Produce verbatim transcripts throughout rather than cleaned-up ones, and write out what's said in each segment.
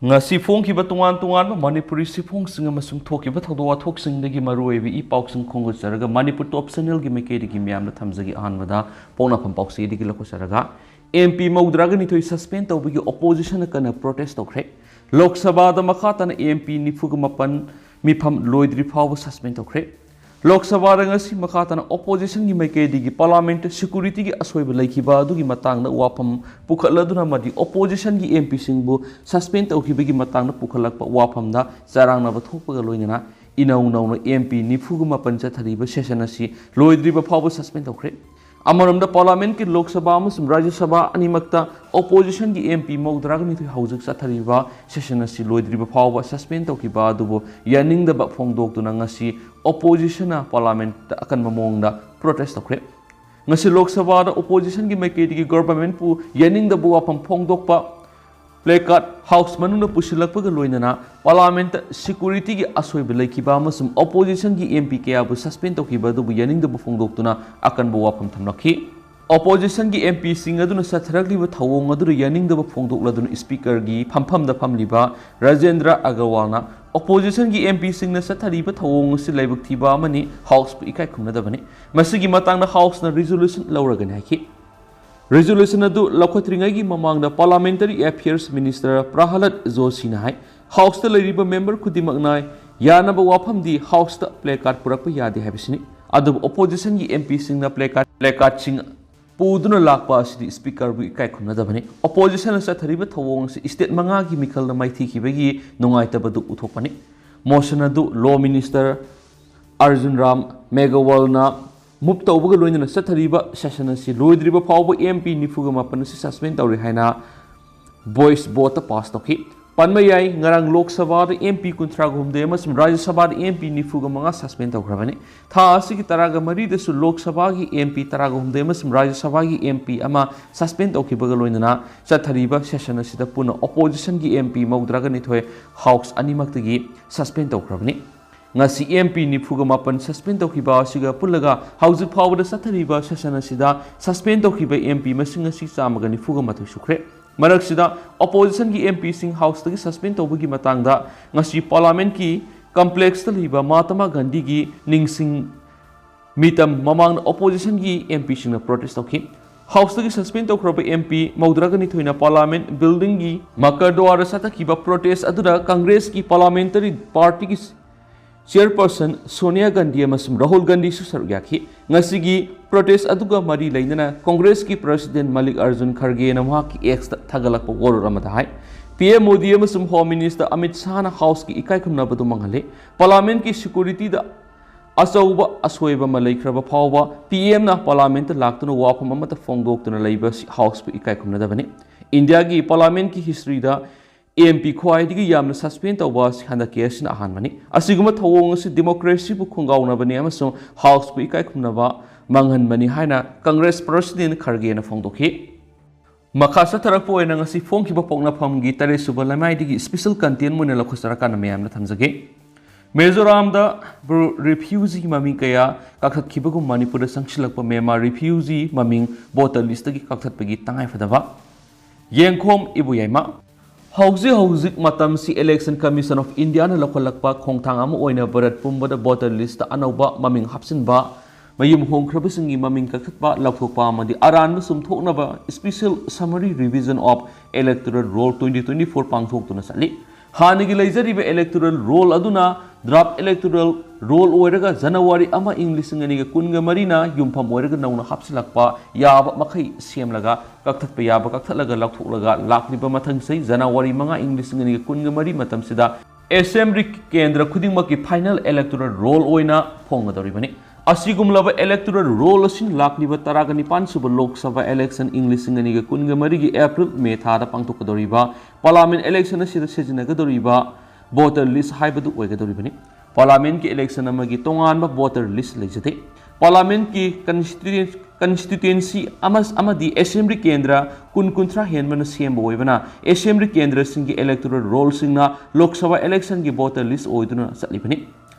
ꯉꯁꯤ ꯐꯣꯡꯈꯤꯕ ꯇꯣꯉꯥꯟ ꯇꯣꯉꯥꯟꯕ ꯃꯅꯤꯄꯨꯔꯤ ꯁꯤꯐꯣꯡꯁꯤꯡ ꯑꯃꯁꯨꯡ ꯊꯣꯛꯈꯤꯕ ꯊꯧꯗꯣꯛ ꯋꯥꯊꯣꯛꯁꯤꯡꯗꯒꯤ ꯃꯔꯨꯑꯣꯏꯕ ꯏ ꯄꯥꯎꯁꯤꯡ ꯈꯣꯝꯒꯠꯆꯔꯒ ꯃꯅꯤꯄꯨꯔ ꯇꯣꯞ ꯆꯦꯅꯦꯜꯒꯤ ꯃꯥꯏꯀꯩꯗꯒꯤ ꯃꯌꯥꯝꯗ ꯊꯝꯖꯒꯦ꯫ ꯑꯍꯥꯟꯕꯗ ꯄꯣꯛꯅꯐꯝ ꯄꯥꯎꯆꯦꯗꯒꯤ ꯂꯧꯈꯠꯆꯔꯒ, ꯑꯦꯝ ꯄꯤ ꯃꯧꯗ꯭ꯔꯥꯒ ꯅꯤꯊꯣꯏ ꯁꯁꯄꯦꯟ ꯇꯧꯕꯒꯤ ꯑꯣꯄꯣꯖꯤꯁꯟꯅ ꯀꯟꯅ ꯄ꯭ꯔꯣꯇꯦꯁ ꯇꯧꯈ꯭ꯔꯦ꯫ ꯂꯣꯛ ꯁꯚꯥꯗ ꯃꯈꯥ ꯇꯥꯅ ꯑꯦꯝ ꯄꯤ ꯅꯤꯐꯨꯒ ꯃꯥꯄꯟ ꯃꯤꯐꯝ ꯂꯣꯏꯗ꯭ꯔꯤ ꯐꯥꯎꯕ ꯁꯁꯄꯦꯟ ꯇꯧꯈ꯭ꯔꯦ꯫ ꯂꯣꯛ ꯁꯚꯥꯗ ꯉꯁꯤ ꯃꯈꯥ ꯇꯥꯅ ꯑꯣꯄꯣꯖꯤꯁꯟꯒꯤ ꯃꯥꯏꯀꯩꯗꯒꯤ ꯄꯥꯔꯂꯥꯃꯦꯟꯠꯇ ꯁꯦꯀ꯭ꯌꯨꯔꯤꯇꯤꯒꯤ ꯑꯁꯣꯏꯕ ꯂꯩꯈꯤꯕ ꯑꯗꯨꯒꯤ ꯃꯇꯥꯡꯗ ꯋꯥꯐꯝ ꯄꯨꯈꯠꯂꯗꯨꯅ ꯑꯃꯗꯤ ꯑꯣꯄꯣꯖꯤꯁꯟꯒꯤ ꯑꯦꯝ ꯄꯤꯁꯤꯡꯕꯨ ꯁꯁꯄꯦꯟ ꯇꯧꯈꯤꯕꯒꯤ ꯃꯇꯥꯡꯗ ꯄꯨꯈꯠꯂꯛꯄ ꯋꯥꯐꯝꯗ ꯆꯔꯥꯡꯅꯕ ꯊꯣꯛꯄꯒ ꯂꯣꯏꯅꯅ ꯏꯅꯧ ꯅꯧꯅ ꯑꯦꯝ ꯄꯤ ꯅꯤꯐꯨꯒ ꯃꯥꯄꯟ ꯆꯠꯊꯔꯤꯕ ꯁꯦꯁꯟ ꯑꯁꯤ ꯂꯣꯏꯗ꯭ꯔꯤꯕ ꯐꯥꯎꯕ ꯁꯁꯄꯦꯟ ꯇꯧꯈ꯭ꯔꯦ꯫ ꯑꯃꯔꯣꯝꯗ ꯄꯥꯔꯂꯥꯃꯦꯟꯠꯀꯤ ꯂꯣꯛ ꯁꯚꯥ ꯑꯃꯁꯨꯡ ꯔꯥꯖ꯭ꯌ ꯁꯚꯥ ꯑꯅꯤꯃꯛꯇ ꯑꯣꯄꯣꯖꯤꯁꯟꯒꯤ ꯑꯦꯝ ꯄꯤ ꯃꯧꯗ꯭ꯔꯥꯒ ꯅꯤꯊꯣꯏ ꯍꯧꯖꯤꯛ ꯆꯠꯊꯔꯤꯕ ꯁꯦꯁꯟ ꯑꯁꯤ ꯂꯣꯏꯗ꯭ꯔꯤꯕ ꯐꯥꯎꯕ ꯁꯁꯄꯦꯟ ꯇꯧꯈꯤꯕ ꯑꯗꯨꯕꯨ ꯌꯥꯅꯤꯡꯗꯕ ꯐꯣꯡꯗꯣꯛꯇꯨꯅ ꯉꯁꯤ ꯑꯣꯄꯣꯖꯤꯁꯟꯅ ꯄꯥꯔꯂꯥꯃꯦꯟꯠꯇ ꯑꯀꯟꯕ ꯃꯑꯣꯡꯗ ꯄ꯭ꯔꯣꯇꯦꯁ ꯇꯧꯈ꯭ꯔꯦ꯫ ꯉꯁꯤ ꯂꯣꯛ ꯁꯚꯥꯗ ꯑꯣꯄꯣꯖꯤꯁꯟꯒꯤ ꯃꯥꯏꯀꯩꯗꯒꯤ ꯒꯚꯔꯟꯃꯦꯟꯠꯄꯨ ꯌꯥꯅꯤꯡꯗꯕ ꯋꯥꯐꯝ ꯐꯣꯡꯗꯣꯛꯄ ꯄ꯭ꯂꯦ ꯀꯥꯔꯗ ꯍꯥꯎꯁ ꯃꯅꯨꯡꯗ ꯄꯨꯁꯤꯜꯂꯛꯄꯒ ꯂꯣꯏꯅꯅ ꯄꯥꯔꯂꯥꯃꯦꯟꯠꯇ ꯁꯦꯀ꯭ꯌꯨꯔꯤꯇꯤꯒꯤ ꯑꯁꯣꯏꯕ ꯂꯩꯈꯤꯕ ꯑꯃꯁꯨꯡ ꯑꯣꯄꯣꯖꯤꯁꯟꯒꯤ ꯑꯦꯝ ꯄꯤ ꯀꯌꯥꯕꯨ ꯁꯁꯄꯦꯟ ꯇꯧꯈꯤꯕ ꯑꯗꯨꯕꯨ ꯌꯥꯅꯤꯡꯗꯕ ꯐꯣꯡꯗꯣꯛꯇꯨꯅ ꯑꯀꯟꯕ ꯋꯥꯐꯝ ꯊꯝꯂꯛꯈꯤ꯫ ꯑꯣꯄꯣꯖꯤꯁꯟꯒꯤ ꯑꯦꯝ ꯄꯤꯁꯤꯡ ꯑꯗꯨꯅ ꯆꯠꯊꯔꯛꯂꯤꯕ ꯊꯧꯑꯣꯡ ꯑꯗꯨꯗ ꯌꯥꯅꯤꯡꯗꯕ ꯐꯣꯡꯗꯣꯛꯂꯗꯨꯅ ꯁ꯭ꯄꯤꯀꯔꯒꯤ ꯐꯝꯐꯝꯗ ꯐꯝꯂꯤꯕ ꯔꯥꯖꯦꯟꯗ꯭ꯔ ꯑꯒꯔꯋꯥꯜꯅ ꯑꯣꯄꯣꯖꯤꯁꯟꯒꯤ ꯑꯦꯝ ꯄꯤꯁꯤꯡꯅ ꯆꯠꯊꯔꯤꯕ ꯊꯧꯑꯣꯡ ꯑꯁꯤ ꯂꯥꯏꯕꯛ ꯊꯤꯕ ꯑꯃꯅꯤ, ꯍꯥꯎꯁꯄꯨ ꯏꯀꯥꯏ ꯈꯨꯝꯅꯗꯕꯅꯤ꯫ ꯃꯁꯤꯒꯤ ꯃꯇꯥꯡꯗ ꯍꯥꯎꯁꯅ ꯔꯤꯖꯣꯂꯨꯁꯟ ꯂꯧꯔꯒꯅꯤ ꯍꯥꯏꯈꯤ꯫ ꯔꯤꯖꯣꯂꯨꯁꯟ ꯑꯗꯨ ꯂꯧꯈꯠꯇ꯭ꯔꯤꯉꯩꯒꯤ ꯃꯃꯥꯡꯗ ꯄꯥꯔꯂꯥꯃꯦꯟꯇꯔꯤ ꯑꯦꯐꯤꯌꯔꯁ ꯃꯤꯅꯤꯁꯇꯔ ꯄ꯭ꯔꯍꯂꯥꯗ ꯖꯣꯁꯤꯅ ꯍꯥꯏ, ꯍꯥꯎꯁꯇ ꯂꯩꯔꯤꯕ ꯃꯦꯝꯕꯔ ꯈꯨꯗꯤꯡꯃꯛꯅ ꯌꯥꯅꯕ ꯋꯥꯐꯝꯗꯤ ꯍꯥꯎꯁꯇ ꯄ꯭ꯂꯦ ꯀꯥꯔꯗ ꯄꯨꯔꯛꯄ ꯌꯥꯗꯦ ꯍꯥꯏꯕꯁꯤꯅꯤ꯫ ꯑꯗꯨꯕꯨ ꯑꯣꯄꯣꯖꯤꯁꯟꯒꯤ ꯑꯦꯝ ꯄꯤꯁꯤꯡꯅ ꯄ꯭ꯂꯦ ꯀꯥꯔꯗ, ꯄ꯭ꯂꯦ ꯀꯥꯔꯗꯁꯤꯡ ꯄꯨꯗꯨꯅ ꯂꯥꯛꯄ ꯑꯁꯤꯗꯤ ꯁ꯭ꯄꯤꯀꯔꯕꯨ ꯏꯀꯥꯏ ꯈꯨꯝꯅꯗꯕꯅꯤ꯫ ꯑꯣꯄꯣꯖꯤꯁꯟꯅ ꯆꯠꯊꯔꯤꯕ ꯊꯧꯑꯣꯡ ꯑꯁꯤ ꯁ꯭ꯇꯦꯠ ꯃꯉꯥꯒꯤ ꯃꯤꯈꯜꯗ ꯃꯥꯏꯊꯤꯈꯤꯕꯒꯤ ꯅꯨꯡꯉꯥꯏꯇꯕꯗꯨ ꯎꯠꯊꯣꯛꯄꯅꯤ꯫ ꯃꯣꯁꯟ ꯑꯗꯨ ꯂꯣ ꯃꯤꯅꯤꯁꯇꯔ ꯑꯔꯖꯨꯟ ꯔꯥꯝ ꯃꯦꯘꯋꯥꯜꯅ ꯃꯨꯚ ꯇꯧꯕꯒ ꯂꯣꯏꯅꯅ ꯆꯠꯊꯔꯤꯕ ꯁꯦꯁꯟ ꯑꯁꯤ ꯂꯣꯏꯗ꯭ꯔꯤꯕ ꯐꯥꯎꯕ ꯑꯦꯝ ꯄꯤ ꯅꯤꯐꯨꯒ ꯃꯥꯄꯟ ꯑꯁꯤ ꯁꯁꯄꯦꯟ ꯇꯧꯔꯦ ꯍꯥꯏꯅ ꯚꯣꯏꯁ ꯚꯣꯠꯇ ꯄꯥꯁ ꯇꯧꯈꯤ꯫ ꯄꯟꯕ ꯌꯥꯏ, ꯉꯔꯥꯡ ꯂꯣꯛ ꯁꯚꯥꯗ ꯑꯦꯝ ꯄꯤ ꯀꯨꯟꯊ꯭ꯔꯥꯒ ꯍꯨꯝꯗꯣꯏ ꯑꯃꯁꯨꯡ ꯔꯥꯖ꯭ꯌ ꯁꯚꯥꯗ ꯑꯦꯝ ꯄꯤ ꯅꯤꯐꯨꯒ ꯃꯉꯥ ꯁꯁꯄꯦꯟ ꯇꯧꯈ꯭ꯔꯕꯅꯤ꯫ ꯊꯥ ꯑꯁꯤꯒꯤ ꯇꯔꯥꯒ ꯃꯔꯤꯗꯁꯨ ꯂꯣꯛ ꯁꯚꯥꯒꯤ ꯑꯦꯝ ꯄꯤ ꯇꯔꯥꯒ ꯍꯨꯝꯗꯣꯏ ꯑꯃꯁꯨꯡ ꯔꯥꯖ꯭ꯌ ꯁꯚꯥꯒꯤ ꯑꯦꯝ ꯄꯤ ꯑꯃ ꯁꯁꯄꯦꯟ ꯇꯧꯈꯤꯕꯒ ꯂꯣꯏꯅꯅ ꯆꯠꯊꯔꯤꯕ ꯁꯦꯁꯟ ꯑꯁꯤꯗ ꯄꯨꯟꯅ ꯑꯣꯄꯣꯖꯤꯁꯟꯒꯤ ꯑꯦꯝ ꯄꯤ ꯃꯧꯗ꯭ꯔꯥꯒ ꯅꯤꯊꯣꯏ ꯍꯥꯎꯁ ꯑꯅꯤꯃꯛꯇꯒꯤ ꯁꯁꯄꯦꯟ ꯇꯧꯈ꯭ꯔꯕꯅꯤ꯫ ꯉꯁꯤ ꯑꯦꯝ ꯄꯤ ꯅꯤꯐꯨꯒ ꯃꯥꯄꯟ ꯁꯁꯄꯦꯟ ꯇꯧꯈꯤꯕ ꯑꯁꯤꯒ ꯄꯨꯜꯂꯒ ꯍꯧꯖꯤꯛ ꯐꯥꯎꯕꯗ ꯆꯠꯊꯔꯤꯕ ꯁꯦꯁꯟ ꯑꯁꯤꯗ ꯁꯁꯄꯦꯟ ꯇꯧꯈꯤꯕ ꯑꯦꯝ ꯄꯤ ꯃꯁꯤꯡ ꯑꯁꯤ ꯆꯥꯝꯃꯒ ꯅꯤꯐꯨꯒ ꯃꯥꯊꯣꯏ ꯁꯨꯈ꯭ꯔꯦ꯫ ꯃꯔꯛꯁꯤꯗ oppositionꯒꯤ MPꯁꯤꯡ Houseꯇꯒꯤ suspend ꯇꯧꯕꯒꯤ ꯃꯇꯥꯡꯗ ꯉꯁꯤ Parliamentꯀꯤ complexꯇ ꯂꯩꯕ ꯃꯍꯥꯇꯃꯥ ꯒꯥꯟꯙꯤꯒꯤ ꯅꯤꯡꯁꯤꯡ ꯃꯤꯇꯝ ꯃꯃꯥꯡꯗ oppositionꯒꯤ MPꯁꯤꯡꯅ protest ꯇꯧꯈꯤ꯫ Houseꯇꯒꯤ suspend ꯇꯧꯈ꯭ꯔꯕ MP ꯃꯧꯗ꯭ꯔꯥꯒ ꯅꯤꯊꯣꯏꯅ Parliament buildingꯒꯤ ꯃꯀꯔ ꯗ꯭ꯋꯥꯔꯗ ꯆꯠꯊꯈꯤꯕ protest ꯑꯗꯨꯗ Congressꯀꯤ parliamentary partyꯒꯤ chairperson ꯁꯣꯅꯤꯌꯥ ꯒꯥꯟꯙꯤ ꯑꯃꯁꯨꯡ ꯔꯥꯍꯨꯜ ꯒꯥꯟꯙꯤꯁꯨ ꯁꯔꯨꯛ ꯌꯥꯈꯤ꯫ ꯉꯁꯤꯒꯤ protest ꯑꯗꯨꯒ ꯃꯔꯤ ꯂꯩꯅꯅ Congressꯀꯤ president ꯃꯜꯂꯤꯛ ꯑꯔꯖꯨꯟ ꯈꯔꯒꯦꯅ ꯃꯍꯥꯛꯀꯤ Xꯇ ꯊꯥꯒꯠꯂꯛꯄ ꯋꯥꯔꯣꯜ ꯑꯃꯗ ꯍꯥꯏ, PM ꯃꯣꯗꯤ ꯑꯃꯁꯨꯡ Home Minister ꯑꯃꯤꯠ ꯁꯥꯍꯅ Houseꯀꯤ ꯏꯀꯥꯏ ꯈꯨꯝꯅꯕꯗꯨ ꯃꯥꯡꯍꯜꯂꯤ꯫ Parliamentꯀꯤ securityꯗ ꯑꯆꯧꯕ ꯑꯁꯣꯏꯕ ꯑꯃ ꯂꯩꯈ꯭ꯔꯕ ꯐꯥꯎꯕ PMꯅ Parliamentꯇ ꯂꯥꯛꯇꯨꯅ ꯋꯥꯐꯝ ꯑꯃꯠꯇ ꯐꯣꯡꯗꯣꯛꯇꯨꯅ ꯂꯩꯕ ꯑꯁꯤ Houseꯄꯨ ꯏꯀꯥꯏ ꯈꯨꯝꯅꯗꯕꯅꯤ꯫ ꯏꯟꯗꯤꯌꯥꯒꯤ Parliamentꯀꯤ historyꯗ MP ꯈ꯭ꯋꯥꯏꯗꯒꯤ ꯌꯥꯝꯅ suspend ꯇꯧꯕ ꯑꯁꯤ ꯍꯟꯗꯛꯀꯤ ꯑꯁꯤꯅ ꯑꯍꯥꯟꯕꯅꯤ꯫ ꯑꯁꯤꯒꯨꯝꯕ ꯊꯧꯑꯣꯡ ꯑꯁꯤ democracyꯕꯨ ꯈꯣꯡꯒꯥꯎꯅꯕꯅꯤ ꯑꯃꯁꯨꯡ Houseꯄꯨ ꯏꯀꯥꯏ ꯈꯨꯝꯅꯕ ꯃꯥꯡꯍꯟꯕꯅꯤ ꯍꯥꯏꯅ Congress president ꯈꯔꯒꯦꯅ ꯐꯣꯡꯗꯣꯛꯈꯤ꯫ ꯃꯈꯥ ꯆꯠꯊꯔꯛꯄ ꯑꯣꯏꯅ ꯉꯁꯤ ꯐꯣꯡꯈꯤꯕ ꯄꯣꯛꯅꯐꯝꯒꯤ ꯇꯔꯦꯠ ꯁꯨꯕ ꯂꯩꯃꯥꯏꯗꯒꯤ special content ꯑꯣꯏꯅ ꯂꯧꯈꯠꯆꯔꯀꯥꯟꯗ ꯃꯌꯥꯝꯅ ꯊꯝꯖꯒꯦ꯫ ꯃꯤꯖꯣꯔꯥꯝꯗ ꯕ꯭ꯔꯨ-, refugee ꯃꯃꯤꯡ ꯀꯌꯥ ꯀꯛꯊꯠꯈꯤꯕꯒꯨꯝ ꯃꯅꯤꯄꯨꯔꯗ ꯆꯪꯁꯤꯜꯂꯛꯄ ꯃ꯭ꯌꯥꯟꯃꯥꯔ refugee ꯃꯃꯤꯡ voter listꯇꯒꯤ ꯀꯛꯊꯠꯄꯒꯤ ꯇꯉꯥꯏꯐꯗꯕ꯫ ꯌꯦꯡꯈꯣꯝ ꯏꯕꯣꯌꯥꯏꯃ꯫ ꯍꯧꯖꯤꯛ ꯍꯧꯖꯤꯛ ꯃꯇꯝꯁꯤ Election Commission of Indiaꯅ ꯂꯧꯈꯠꯂꯛꯄ ꯈꯣꯡꯊꯥꯡ ꯑꯃ ꯑꯣꯏꯅ ꯚꯥꯔꯠ ꯄꯨꯝꯕꯗ voter listꯇ ꯑꯅꯧꯕ ꯃꯃꯤꯡ ꯍꯥꯞꯆꯤꯟꯕ, ꯃꯌꯨꯝ ꯍꯣꯡꯈ꯭ꯔꯕꯁꯤꯡꯒꯤ ꯃꯃꯤꯡ ꯀꯛꯊꯠꯄ, ꯂꯧꯊꯣꯛꯄ ꯑꯃꯗꯤ ꯑꯔꯥꯟꯕ ꯆꯨꯝꯊꯣꯛꯅꯕ Special Summary Revision of Electoral Roll twenty twenty-four ꯄꯥꯡꯊꯣꯛꯇꯨꯅ ꯆꯠꯂꯤ꯫ ꯍꯥꯟꯅꯒꯤ ꯂꯩꯖꯔꯤꯕ electoral roll ꯑꯗꯨꯅ draft electoral roll ꯑꯣꯏꯔꯒ ꯖꯅꯋꯥꯔꯤ ꯑꯃ, ꯏꯪ ꯂꯤꯁꯤꯡ ꯑꯅꯤꯒ ꯀꯨꯟꯒ ꯃꯔꯤꯅ ꯌꯨꯝꯐꯝ ꯑꯣꯏꯔꯒ ꯅꯧꯅ ꯍꯥꯞꯆꯤꯜꯂꯛꯄ ꯌꯥꯕ ꯃꯈꯩ ꯁꯦꯝꯂꯒ, ꯀꯛꯊꯠꯄ ꯌꯥꯕ ꯀꯛꯊꯠꯂꯒ ꯂꯧꯊꯣꯛꯂꯒ, ꯂꯥꯛꯂꯤꯕ ꯃꯊꯪ ꯆꯍꯤ ꯖꯅꯋꯥꯔꯤ ꯃꯉꯥ, ꯏꯪ ꯂꯤꯁꯤꯡ ꯑꯅꯤꯒ ꯀꯨꯟꯒ ꯃꯔꯤ ꯃꯇꯝꯁꯤꯗ Assembly ꯀꯦꯟꯗ꯭ꯔ ꯈꯨꯗꯤꯡꯃꯛꯀꯤ final electoral roll ꯑꯣꯏꯅ ꯐꯣꯡꯒꯗꯧꯔꯤꯕꯅꯤ꯫ ꯑꯁꯤꯒꯨꯝꯂꯕ electoral roll ꯑꯁꯤꯅ ꯂꯥꯛꯂꯤꯕ ꯇꯔꯥꯒ ꯅꯤꯄꯥꯟ ꯁꯨꯕ Lok Sabha election ꯏꯪ ꯂꯤꯁꯤꯡ ꯑꯅꯤꯒ ꯀꯨꯟꯒ ꯃꯔꯤꯒꯤ April, May ꯊꯥꯗ ꯄꯥꯡꯊꯣꯛꯀꯗꯧꯔꯤꯕ Parliament election ꯑꯁꯤꯗ ꯁꯤꯖꯤꯟꯅꯒꯗꯧꯔꯤꯕ voter list ꯍꯥꯏꯕꯗꯨ ꯑꯣꯏꯒꯗꯧꯔꯤꯕꯅꯤ꯫ Parliamentꯀꯤ election ꯑꯃꯒꯤ ꯇꯣꯉꯥꯟꯕ voter list ꯂꯩꯖꯗꯦ꯫ Parliamentꯀꯤ constituen-, constituency ꯑꯃ-, ꯑꯃꯗꯤ Assembly ꯀꯦꯟꯗ꯭ꯔ ꯀꯨꯟ, ꯀꯨꯟꯊ꯭ꯔꯥ ꯍꯦꯟꯕꯅ ꯁꯦꯝꯕ ꯑꯣꯏꯕꯅ, Assembly ꯀꯦꯟꯗ꯭ꯔꯁꯤꯡꯒꯤ electoral rollꯁꯤꯡꯅ Lok Sabha electionꯒꯤ voter list ꯑꯣꯏꯗꯨꯅ ꯆꯠꯂꯤꯕꯅꯤ꯫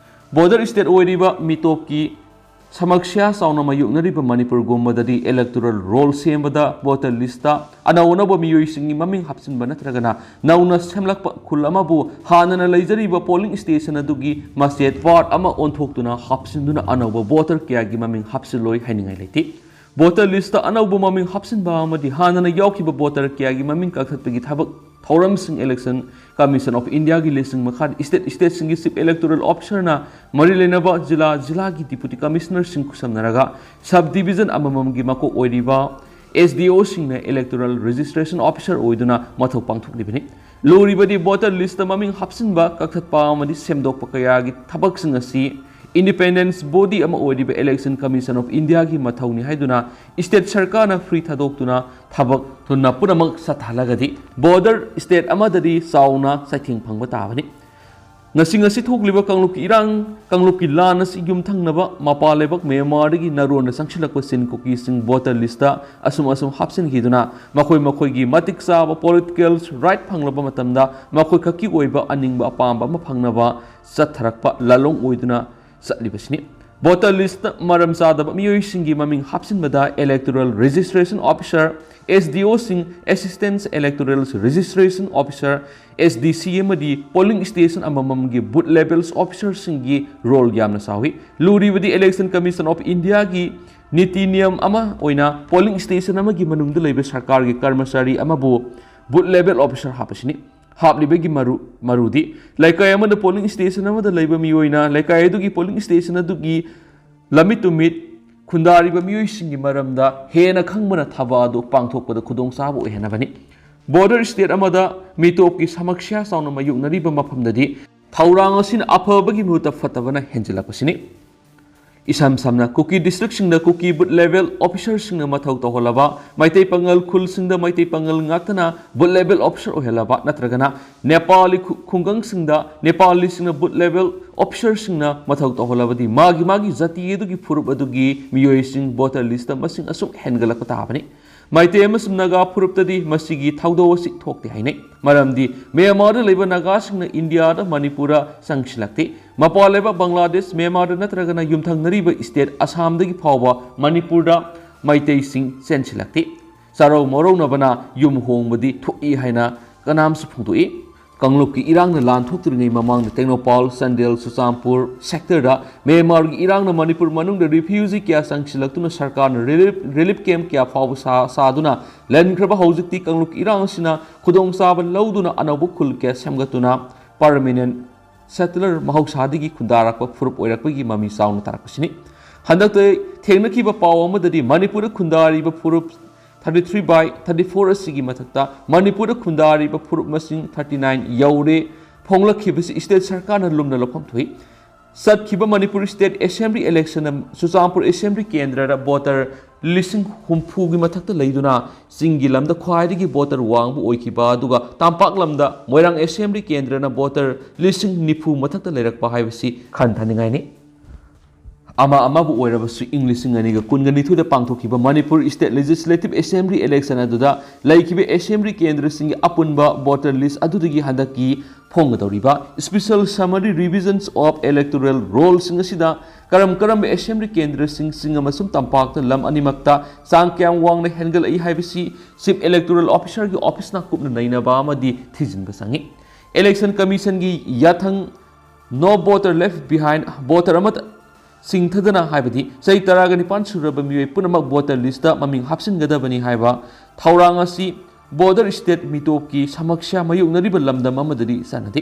Border state ꯑꯣꯏꯔꯤꯕ ꯃꯤꯇꯣꯞꯀꯤ ꯁꯃꯛꯁ꯭ꯌꯥ ꯆꯥꯎꯅ ꯃꯥꯌꯣꯛꯅꯔꯤꯕ ꯃꯅꯤꯄꯨꯔꯒꯨꯝꯕꯗꯗꯤ electoral roll ꯁꯦꯝꯕꯗ voter list ꯑꯅꯧ ꯑꯅꯧꯕ ꯃꯤꯑꯣꯏꯁꯤꯡꯒꯤ ꯃꯃꯤꯡ ꯍꯥꯞꯆꯤꯟꯕ ꯅꯠꯇ꯭ꯔꯒꯅ ꯅꯧꯅ ꯁꯦꯝꯂꯛꯄ ꯈꯨꯜ ꯑꯃꯕꯨ ꯍꯥꯟꯅꯅ ꯂꯩꯖꯔꯤꯕ polling station ꯑꯗꯨꯒꯤ ꯃꯆꯦꯠ part ꯑꯃ ꯑꯣꯟꯊꯣꯛꯇꯨꯅ ꯍꯥꯞꯆꯤꯟꯗꯨꯅ ꯑꯅꯧꯕ voter ꯀꯌꯥꯒꯤ ꯃꯃꯤꯡ ꯍꯥꯞꯆꯤꯜꯂꯣꯏ ꯍꯥꯏꯅꯤꯡꯉꯥꯏ ꯂꯩꯇꯦ꯫ Voter list ꯑꯅꯧꯕ ꯃꯃꯤꯡ ꯍꯥꯞꯆꯤꯟꯕ ꯑꯃꯗꯤ ꯍꯥꯟꯅꯅ ꯌꯥꯎꯈꯤꯕ voter ꯀꯌꯥꯒꯤ ꯃꯃꯤꯡ ꯀꯛꯊꯠꯄꯒꯤ ꯊꯕꯛ ꯊꯧꯔꯝꯁꯤꯡ Election Commission of Indiaꯒꯤ ꯂꯤꯁꯤꯡ ꯃꯈꯥꯗ state stateꯁꯤꯡꯒꯤ Chief Electoral Officerꯅ ꯃꯔꯤ ꯂꯩꯅꯕ ꯖꯤꯂꯥ ꯖꯤꯂꯥꯒꯤ Deputy Commissionerꯁꯤꯡ ꯈꯨꯠꯁꯝꯅꯔꯒ sub division ꯑꯃꯃꯝꯒꯤ ꯃꯀꯣꯛ ꯑꯣꯏꯔꯤꯕ SDOꯁꯤꯡꯅ electoral registration officer ꯑꯣꯏꯗꯨꯅ ꯃꯊꯧ ꯄꯥꯡꯊꯣꯛꯂꯤꯕꯅꯤ꯫ ꯂꯨꯔꯤꯕꯗꯤ voter listꯇ ꯃꯃꯤꯡ ꯍꯥꯞꯆꯤꯟꯕ, ꯀꯛꯊꯠꯄ ꯑꯃꯗꯤ ꯁꯦꯝꯗꯣꯛꯄ ꯀꯌꯥꯒꯤ ꯊꯕꯛꯁꯤꯡ ꯑꯁꯤ independence body ꯑꯃ ꯑꯣꯏꯔꯤꯕ Election Commission of Indiaꯒꯤ ꯃꯊꯧꯅꯤ ꯍꯥꯏꯗꯨꯅ state ꯁꯔꯀꯥꯔꯅ free ꯊꯥꯗꯣꯛꯇꯨꯅ ꯊꯕꯛ ꯊꯨꯅ ꯄꯨꯝꯅꯃꯛ ꯆꯠꯊꯍꯜꯂꯒꯗꯤ border state ꯑꯃꯗꯗꯤ ꯆꯥꯎꯅ ꯆꯩꯊꯦꯡ ꯐꯪꯕ ꯇꯥꯕꯅꯤ꯫ ꯉꯁꯤ ꯉꯁꯤ ꯊꯣꯛꯂꯤꯕ ꯀꯥꯡꯂꯨꯞꯀꯤ ꯏꯔꯥꯡ, ꯀꯥꯡꯂꯨꯞꯀꯤ ꯂꯥꯟ ꯑꯁꯤ ꯌꯨꯝꯊꯪꯅꯕ ꯃꯄꯥꯟ ꯂꯩꯕꯥꯛ ꯃ꯭ꯌꯥꯟꯃꯥꯔꯗꯒꯤ ꯅꯔꯣꯟꯅ ꯆꯪꯁꯤꯜꯂꯛꯄꯁꯤꯡ ꯀꯨꯀꯤꯁꯤꯡ voter listꯇ ꯑꯁꯨꯝ ꯑꯁꯨꯝ ꯍꯥꯞꯆꯤꯟꯈꯤꯗꯨꯅ ꯃꯈꯣꯏ ꯃꯈꯣꯏꯒꯤ ꯃꯇꯤꯛ ꯆꯥꯕ political right ꯐꯪꯂꯕ ꯃꯇꯝꯗ ꯃꯈꯣꯏ ꯈꯛꯀꯤ ꯑꯣꯏꯕ ꯑꯅꯤꯡꯕ ꯑꯄꯥꯝꯕ ꯑꯃ ꯐꯪꯅꯕ ꯆꯠꯊꯔꯛꯄ ꯂꯥꯂꯣꯡ ꯑꯣꯏꯗꯨꯅ ꯆꯠꯂꯤꯕꯁꯤꯅꯤ꯫ Voter listꯇ ꯃꯔꯝ ꯆꯥꯗꯕ ꯃꯤꯑꯣꯏꯁꯤꯡꯒꯤ ꯃꯃꯤꯡ ꯍꯥꯞꯆꯤꯟꯕꯗ Electoral Registration Officer, SDOꯁꯤꯡ, Assistant Electoral Registration Officer, SDC ꯑꯃꯗꯤ polling station ꯑꯃꯃꯝꯒꯤ booth levels officerꯁꯤꯡꯒꯤ role ꯌꯥꯝꯅ ꯆꯥꯎꯏ꯫ ꯂꯨꯔꯤꯕꯗꯤ Election Commission of Indiaꯒꯤ ꯅꯤꯇꯤ ꯅꯤꯌꯝ ꯑꯃ ꯑꯣꯏꯅ polling station ꯑꯃꯒꯤ ꯃꯅꯨꯡꯗ ꯂꯩꯕ ꯁꯔꯀꯥꯔꯒꯤ ꯀꯔꯃꯆꯥꯔꯤ ꯑꯃꯕꯨ booth level officer ꯍꯥꯞꯄꯁꯤꯅꯤ꯫ ꯍꯥꯞꯂꯤꯕꯒꯤ ꯃꯔꯨ-, ꯃꯔꯨꯗꯤ ꯂꯩꯀꯥꯏ ꯑꯃꯗ polling station ꯑꯃꯗ ꯂꯩꯕ ꯃꯤꯑꯣꯏꯅ ꯂꯩꯀꯥꯏ ꯑꯗꯨꯒꯤ polling station ꯑꯗꯨꯒꯤ ꯂꯝꯃꯤꯠ ꯇꯨꯃꯤꯠ ꯈꯨꯟꯗꯥꯔꯤꯕ ꯃꯤꯑꯣꯏꯁꯤꯡꯒꯤ ꯃꯔꯝꯗ ꯍꯦꯟꯅ ꯈꯪꯕꯅ ꯊꯕꯛ ꯑꯗꯨ ꯄꯥꯡꯊꯣꯛꯄꯗ ꯈꯨꯗꯣꯡꯆꯥꯕ ꯑꯣꯏꯍꯟꯅꯕꯅꯤ꯫ Border state ꯑꯃꯗ ꯃꯤꯇꯣꯞꯀꯤ ꯁꯃꯛꯁ꯭ꯌꯥ ꯆꯥꯎꯅ ꯃꯥꯌꯣꯛꯅꯔꯤꯕ ꯃꯐꯝꯗꯗꯤ ꯊꯧꯔꯥꯡ ꯑꯁꯤꯅ ꯑꯐꯕꯒꯤ ꯃꯍꯨꯠꯇ ꯐꯠꯇꯕꯅ ꯍꯦꯟꯖꯤꯜꯂꯛꯄꯁꯤꯅꯤ꯫ ꯏꯁꯝ ꯁꯝꯅ ꯀꯨꯀꯤ districtꯁꯤꯡꯗ ꯀꯨꯀꯤ booth level officerꯁꯤꯡꯅ ꯃꯊꯧ ꯇꯧꯍꯜꯂꯕ, ꯃꯩꯇꯩ ꯄꯥꯉꯜ ꯈꯨꯜꯁꯤꯡꯗ ꯃꯩꯇꯩ ꯄꯥꯉꯜ ꯉꯥꯛꯇꯅ booth level officer ꯑꯣꯏꯍꯜꯂꯕ, ꯅꯠꯇ꯭ꯔꯒꯅ ꯅꯦꯄꯥꯂꯤ ꯈꯨ-, ꯈꯨꯡꯒꯪꯁꯤꯡꯗ ꯅꯦꯄꯥꯂꯤꯁꯤꯡꯅ booth level officerꯁꯤꯡꯅ ꯃꯊꯧ ꯇꯧꯍꯜꯂꯕꯗꯤ ꯃꯥꯒꯤ ꯃꯥꯒꯤ ꯖꯥꯇꯤ ꯑꯗꯨꯒꯤ ꯐꯨꯔꯨꯞ ꯑꯗꯨꯒꯤ ꯃꯤꯑꯣꯏꯁꯤꯡ voter listꯇ ꯃꯁꯤꯡ ꯑꯁꯨꯛ ꯍꯦꯟꯒꯠꯂꯛꯄ ꯇꯥꯕꯅꯤ꯫ ꯃꯩꯇꯩ ꯑꯃꯁꯨꯡ ꯅꯥꯒꯥ ꯐꯨꯔꯨꯞꯇꯗꯤ ꯃꯁꯤꯒꯤ ꯊꯧꯗꯣꯛ ꯑꯁꯤ ꯊꯣꯛꯇꯦ ꯍꯥꯏꯅꯩ꯫ ꯃꯔꯝꯗꯤ ꯃ꯭ꯌꯥꯟꯃꯥꯔꯗ ꯂꯩꯕ ꯅꯥꯒꯥꯁꯤꯡꯅ ꯏꯟꯗꯤꯌꯥꯗ, ꯃꯅꯤꯄꯨꯔꯗ ꯆꯪꯁꯤꯜꯂꯛꯇꯦ꯫ ꯃꯄꯥꯟ ꯂꯩꯕꯥꯛ ꯕꯪꯒ꯭ꯂꯥꯗꯦꯁ, ꯃ꯭ꯌꯥꯟꯃꯥꯔꯗ ꯅꯠꯇ꯭ꯔꯒꯅ ꯌꯨꯝꯊꯪꯅꯔꯤꯕ ꯁ꯭ꯇꯦꯠ ꯑꯁꯥꯝꯗꯒꯤ ꯐꯥꯎꯕ ꯃꯅꯤꯄꯨꯔꯗ ꯃꯩꯇꯩꯁꯤꯡ ꯆꯦꯟꯁꯤꯜꯂꯛꯇꯦ꯫ ꯆꯥꯔꯧ ꯃꯧꯔꯧꯅꯕꯅ ꯌꯨꯝ ꯍꯣꯡꯕꯗꯤ ꯊꯣꯛꯏ ꯍꯥꯏꯅ ꯀꯅꯥꯝꯁꯨ ꯐꯣꯡꯗꯣꯛꯏ꯫ ꯀꯥꯡꯂꯨꯞꯀꯤ ꯏꯔꯥꯡꯅ ꯂꯥꯟ ꯊꯣꯛꯇ꯭ꯔꯤꯉꯩ ꯃꯃꯥꯡꯗ ꯇꯦꯡꯅꯧꯄꯥꯜ, ꯆꯥꯟꯗꯦꯜ, ꯆꯨꯔꯆꯥꯟꯄꯨꯔ ꯁꯦꯛꯇꯔꯗ ꯃ꯭ꯌꯥꯟꯃꯥꯔꯒꯤ ꯏꯔꯥꯡꯅ ꯃꯅꯤꯄꯨꯔ ꯃꯅꯨꯡꯗ ꯔꯤꯐ꯭ꯌꯨꯖꯤ ꯀꯌꯥ ꯆꯪꯁꯤꯜꯂꯛꯇꯨꯅ ꯁꯔꯀꯥꯔꯅ ꯔꯤꯂꯤꯐ, ꯔꯤꯂꯤꯐ ꯀꯦꯝꯞ ꯀꯌꯥ ꯐꯥꯎꯕ ꯁꯥ-, ꯁꯥꯗꯨꯅ ꯂꯩꯈ꯭ꯔꯕ ꯍꯧꯖꯤꯛꯇꯤ ꯀꯥꯡꯂꯨꯞꯀꯤ ꯏꯔꯥꯡ ꯑꯁꯤꯅ ꯈꯨꯗꯣꯡꯆꯥꯕ ꯂꯧꯗꯨꯅ ꯑꯅꯧꯕ ꯈꯨꯜ ꯀꯌꯥ ꯁꯦꯝꯒꯠꯇꯨꯅ ꯄꯔꯃꯤꯅꯦꯟ ꯁꯦꯇꯂꯔ ꯃꯍꯧꯁꯥꯗꯒꯤ ꯈꯨꯟꯗꯥꯔꯛꯄ ꯐꯨꯔꯨꯞ ꯑꯣꯏꯔꯛꯄꯒꯤ ꯃꯃꯤ ꯆꯥꯎꯅ ꯇꯥꯔꯛꯄꯁꯤꯅꯤ꯫ ꯍꯟꯗꯛꯇ ꯊꯦꯡꯅꯈꯤꯕ ꯄꯥꯎ ꯑꯃꯗꯗꯤ ꯃꯅꯤꯄꯨꯔꯗ ꯈꯨꯟꯗꯥꯔꯤꯕ ꯐꯨꯔꯨꯞ thirty three by thirty four ꯑꯁꯤꯒꯤ ꯃꯊꯛꯇ ꯃꯅꯤꯄꯨꯔꯗ ꯈꯨꯟꯗꯥꯔꯤꯕ ꯐꯨꯔꯨꯞ ꯃꯁꯤꯡ thirty nine ꯌꯧꯔꯦ꯫ ꯐꯣꯡꯂꯛꯈꯤꯕꯁꯤ ꯁ꯭ꯇꯦꯠ ꯁꯔꯀꯥꯔꯅ ꯂꯨꯝꯅ ꯂꯧꯐꯝ ꯊꯣꯛꯏ꯫ ꯆꯠꯈꯤꯕ ꯃꯅꯤꯄꯨꯔ ꯁ꯭ꯇꯦꯠ ꯑꯦꯁꯦꯝꯕ꯭ꯂꯤ ꯏꯂꯦꯛꯁꯟꯗ ꯆꯨꯔꯆꯥꯟꯄꯨꯔ ꯑꯦꯁꯦꯝꯕ꯭ꯂꯤ ꯀꯦꯟꯗ꯭ꯔꯗ ꯚꯣꯇꯔ ꯂꯤꯁꯤꯡ ꯍꯨꯝꯐꯨꯒꯤ ꯃꯊꯛꯇ ꯂꯩꯗꯨꯅ ꯆꯤꯡꯒꯤ ꯂꯝꯗ ꯈ꯭ꯋꯥꯏꯗꯒꯤ ꯚꯣꯇꯔ ꯋꯥꯡꯕ ꯑꯣꯏꯈꯤꯕ, ꯑꯗꯨꯒ ꯇꯝꯄꯥꯛ ꯂꯝꯗ ꯃꯣꯏꯔꯥꯡ ꯑꯦꯁꯦꯝꯕ꯭ꯂꯤ ꯀꯦꯟꯗ꯭ꯔꯅ ꯚꯣꯇꯔ ꯂꯤꯁꯤꯡ ꯅꯤꯐꯨ ꯃꯊꯛꯇ ꯂꯩꯔꯛꯄ ꯍꯥꯏꯕꯁꯤ ꯈꯟꯊꯅꯤꯡꯉꯥꯏꯅꯤ꯫ ꯑꯃ ꯑꯃꯕꯨ ꯑꯣꯏꯔꯕꯁꯨ, ꯏꯪ ꯂꯤꯁꯤꯡ ꯑꯅꯤꯒ ꯀꯨꯟꯒ ꯅꯤꯊꯣꯏꯗ ꯄꯥꯡꯊꯣꯛꯈꯤꯕ Manipur state legislative assembly election ꯑꯗꯨꯗ ꯂꯩꯈꯤꯕ ꯑꯦꯁꯦꯝꯕ꯭ꯂꯤ ꯀꯦꯟꯗ꯭ꯔꯁꯤꯡꯒꯤ ꯑꯄꯨꯟꯕ ꯚꯣꯇꯔ ꯂꯤꯁ꯭ꯠ ꯑꯗꯨꯗꯒꯤ ꯍꯟꯗꯛꯀꯤ ꯐꯣꯡꯒꯗꯧꯔꯤꯕ Special Summary Revisions of Electoral Rollꯁꯤꯡ ꯑꯁꯤꯗ ꯀꯔꯝ ꯀꯔꯝꯕ ꯑꯦꯁꯦꯝꯕ꯭ꯂꯤ ꯀꯦꯟꯗ꯭ꯔꯁꯤꯡ, ꯆꯤꯡ ꯑꯃꯁꯨꯡ ꯇꯝꯄꯥꯛꯇ, ꯂꯝ ꯑꯅꯤꯃꯛꯇ ꯆꯥꯡ ꯀꯌꯥꯝ ꯋꯥꯡꯅ ꯍꯦꯟꯒꯠꯂꯛꯏ ꯍꯥꯏꯕꯁꯤ ꯆꯤꯐ ꯏꯂꯦꯛꯇꯣꯔꯦꯜ ꯑꯣꯐꯤꯁꯥꯔꯒꯤ ꯑꯣꯐꯤꯁꯅ ꯀꯨꯞꯅ ꯅꯩꯅꯕ ꯑꯃꯗꯤ ꯊꯤꯖꯤꯟꯕ ꯆꯪꯏ꯫ ꯏꯂꯦꯛꯁꯟ ꯀꯃꯤꯁꯟꯒꯤ ꯌꯥꯊꯪ No Voter Left Behind, voter ꯑꯃꯠꯇ ꯆꯤꯡꯊꯗꯅ ꯍꯥꯏꯕꯗꯤ ꯆꯍꯤ ꯇꯔꯥꯒ ꯅꯤꯄꯥꯟ ꯁꯨꯔꯕ ꯃꯤꯑꯣꯏ ꯄꯨꯝꯅꯃꯛ ꯚꯣꯇꯔ ꯂꯤꯁ꯭ꯠꯇ ꯃꯃꯤꯡ ꯍꯥꯞꯆꯤꯟꯒꯗꯕꯅꯤ ꯍꯥꯏꯕ ꯊꯧꯔꯥꯡ ꯑꯁꯤ ꯕꯣꯔꯗꯔ ꯁ꯭ꯇꯦꯠ ꯃꯤꯇꯣꯞꯀꯤ ꯁꯃꯁ꯭ꯌꯥ ꯃꯥꯌꯣꯛꯅꯔꯤꯕ ꯂꯝꯗꯝ ꯑꯃꯗꯗꯤ ꯆꯠꯅꯗꯦ꯫